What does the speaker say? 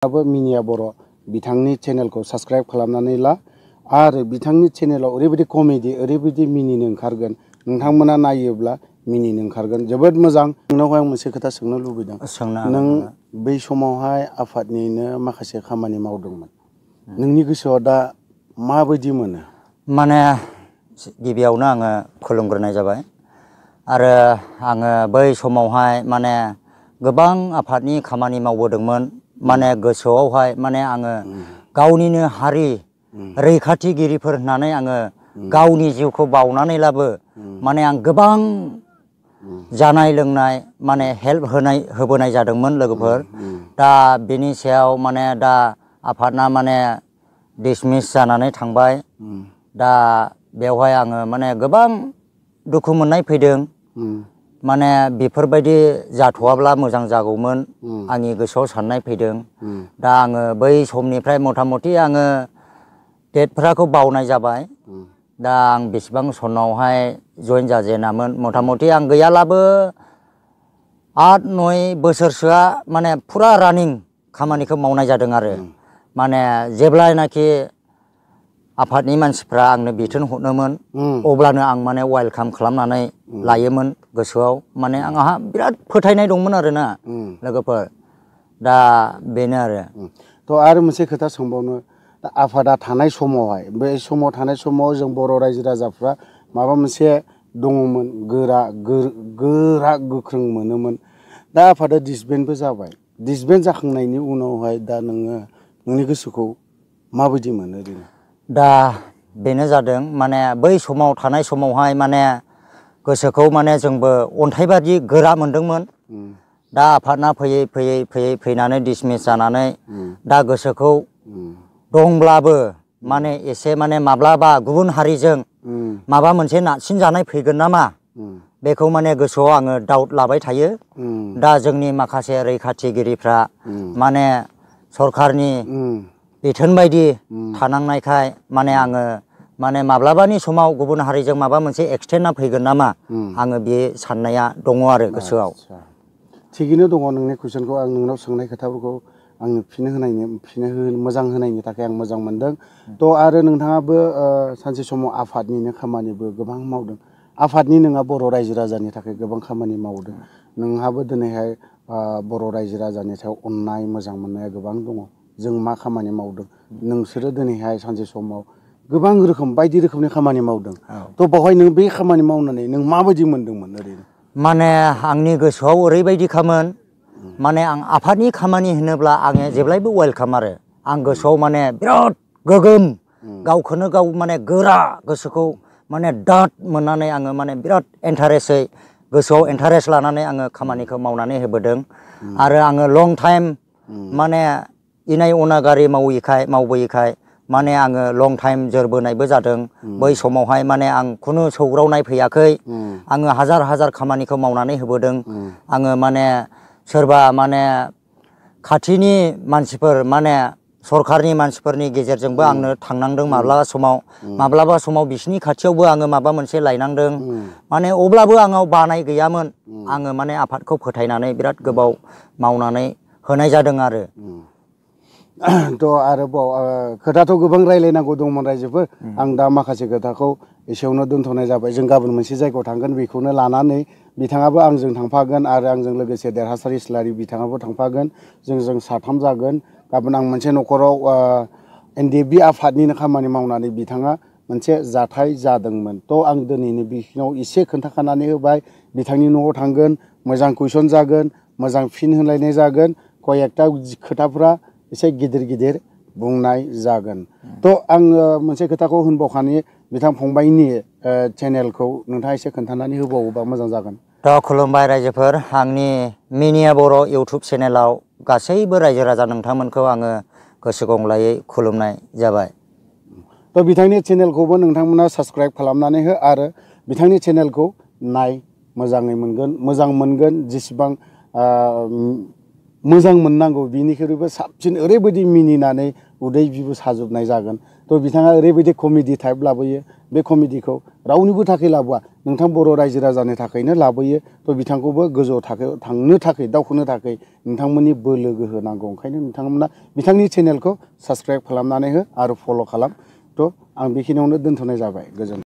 मिनिया बर' बिथांनि चेनेलखौ साबस्क्राइब खालामनानै ला आरो बिथांनि चेनेलाव ओरैबायदि कमेडि ओरैबायदि मिनिनो ओंखारगोन नोंथांमोना नायोब्ला मिनिनो ओंखारगोन जोबोद मोजां। नोंनावहाय आं मोनसे खोथा सोंनो लुबैदों। नों बै समावहाय आफादनिनो माखासे खामानि मावदोंमोन। नोंनि गोसोआव दा माबायदि मोनो? माने गिबियावनो आङो खुलुमग्रोनाय जाबाय आरो आङो बै समावहाय माने गोबां आफादनि खामानि मावबोदोंमोन। माने गोसोआवहाय माने आङो गावनिनो हारि रैखाथिगिरिफोर होननानै आङो गावनि जिउखौ बावनानैलाबो माने आं गोबां जानाय लोंनाय माने हेल्प होबोनाय जादोंमोन लोगोफोर। दा बेनि सायाव माने दा आफादना माने डिसमिस जानानै थांबाय। दा बेवहाय आङो माने गोबां दुखु मोननाय फैदों। माने बेफोरबायदि जाथ'वाब्ला मोजां जागौमोन आंनि गोसोआव साननाय फैदों। दा आङो बै समनिफ्राय मथा मथि आङो डेटफोरखौ बावनाय जाबाय। दा आं बेसेबां सनावहाय जइन जाजेनामोन मथा मथि आं गैयालाबो 8-9 बोसोरसोआ माने फुरा रानिं खामानिखौ मावनाय जादों आरो माने जेब्लानाखि आफादनि मानसिफ्रा आंनो बिथोन हरनोमोन अब्लानो आं माने वेलकाम खालामनानै लायोमोन गोसोआव। माने आंहा बिराद फोथायनाय दंमोन आरोना लोगोफोर। दा बेनो आरो। आरो मोनसे खोथा सोंबावनो, आफादा थानाय समावहाय बे समाव थानाय समाव जों बर' रायजो राजाफ्रा माबा मोनसे दङमोन, गोरा गोख्रों मोनोमोन। दा आफादा डिसबेन्डबो जाबाय। डिसबेन्ड जाखांनायनि उनावहाय दा नोङो नोंनि गोसोखौ माबायदि मोनो ओरैनो? दा बेनो जादों माने बै समाव थानाय समावहाय माने गोसोखौ माने जोंबो अन्थाइ बादि गोरा मोनदोंमोन। दा आफादना फैनानै डिसमिस जानानै दा गोसोखौ दंब्लाबो माने एसे माने माब्लाबा गुबुन हारिजों माबा मोनसे नारसिन जानाय फैगोन नामा बेखौ माने गोसोआव आङो डाउट लाबाय थायो। दा जोंनि माखासे रैखाथिगिरिफ्रा माने सरखारनि बिथोन बायदि थानांनायखाय माने आङो माने माब्लाबानि समाव गुबुन हारिजों माबा मोनसे एक्सटेन्डा फैगोन नामा आङो बे साननाया दङ आरो गोसोआव। थिगैनो दङ नोंनि कुइसनखौ। आं नोंनाव सोंनाय खोथाफोरखौ आङो मोजां होनायनि थाखाय आं मोजां मोनदों। आरो नोंथाङाबो सानसे समाव आफादनिनो खामानिबो गोबां मावदों। आफादनि नोंहा बर' रायजो राजानि थाखाय गोबां खामानि मावदों। नोंहाबो दिनैहाय बर' रायजो राजानि सायाव अननाय मोजां मोननाया गोबां दङ। जों मा खामानि मावदों, नोंसोरो दिनैहाय सानसे समाव गोबां बायदि रोखोमनि खामानि मावदों। बेवहाय नों बे खामानि मावनानै नों माबायदि मोनदोंमोन ओरैनो? माने आंनि गोसोआव ओरैबायदि खामोन, माने आं आफादनि खामानि होनोब्ला आङो जेब्लायबो वेलकाम आरो आं गोसोआव माने बिराद गोगोम गावखौनो गाव माने गोरा गोसोखौ माने दाद मोननानै आङो माने बिराद इन्टारेस्टै गोसोआव इन्टारेस्ट लानानै आङो खामानिखौ मावनानै होबोदों। आरो आङो लं टाइम माने इनाय अनागारि मावबोयैखाय माने आङो लं टाइम जोरबोनायबो जादों। बै समावहाय माने आं खुनु सौग्रावनाय फैयाखै। आङो हाजार खामानिखौ मावनानै होबोदों। आङो माने सोरबा माने खाथिनि मानसिफोर माने सरखारनि मानसिफोरनि गेजेरजोंबो आंनो थांनांदों माब्लाबा समाव बिसिनि खाथियावबो आङो माबा मोनसे लायनांदों। माने अब्लाबो आंनाव बानाय गैयामोन। आङो माने आफादखौ फोथायनानै बिराद गोबाव मावनानै होनाय जादों आरो। आरोबाव खोथाथ' गोबां रायलायनांगौ दंमोन रायजोफोर। आं दा माखासे खोथाखौ एसेयावनो दोनथ'नाय जाबाय। जों गाबोन मोनसे जायगायाव थांगोन, बेखौनो लानानै बिथाङाबो आंजों थांफागोन आरो आंजों लोगोसे देरहासार इस्लारि बिथाङाबो थांफागोन। जों साथाम जागोन। गाबोन आं मोनसे न'खराव NDFB आफादनिनो खामानि मावनानै बिथाङा मोनसे जाथाय जादोंमोन। आं दिनैनो बिखिनियाव एसे खोन्थाखानानै होबाय। बिथांनि न'आव थांगोन, मोजां कुइसन जागोन, मोजां फिन होलायनाय जागोन, कयेकथा खोथाफ्रा एसे गिदिर बुंनाय जागोन। आङो मोनसे खोथाखौ होनबावखानि, बिथां फंबायनि चेनेलखौ नोंथाङा एसे खोन्थानानै होबावोबा मोजां जागोन। खुलुमबाय रायजोफोर। आंनि मिनिया बर' इउटुब चेनेलाव गासैबो रायजो राजा नोंथांमोनखौ आङो गोसो गंलायै खुलुमनाय जाबाय। बिथांनि चेनेलखौबो नोंथांमोना साबस्क्राइब खालामनानै हो आरो बिथांनि चेनेलखौ नाय, मोजां मोनगोन। जेसेबां मोजां मोननांगौ बिनिख्रुइबो साबसिन ओरैबायदि मिनिनानै उदै बिबु साजोबनाय जागोन। थ' बिथाङा ओरैबायदि कमेडि टाइप लाबोयो, बे कमेडिखौ रावनिबो थाखाय लाबोआ, नोंथां बर' रायजो राजानि थाखायनो लाबोयो। थ' बिथांखौबो गोजौ थाखोआव थांनो थाखाय, दावखोनो थाखाय नोंथांमोननि बोलो गोहो नांगौ। ओंखायनो नोंथांमोना बिथांनि चेनेलखौ साबसक्राइब खालामनानै हो आरो फल' खालाम। थ' आं बेखिनियावनो दोनथ'नाय जाबाय। गोजोन्थों।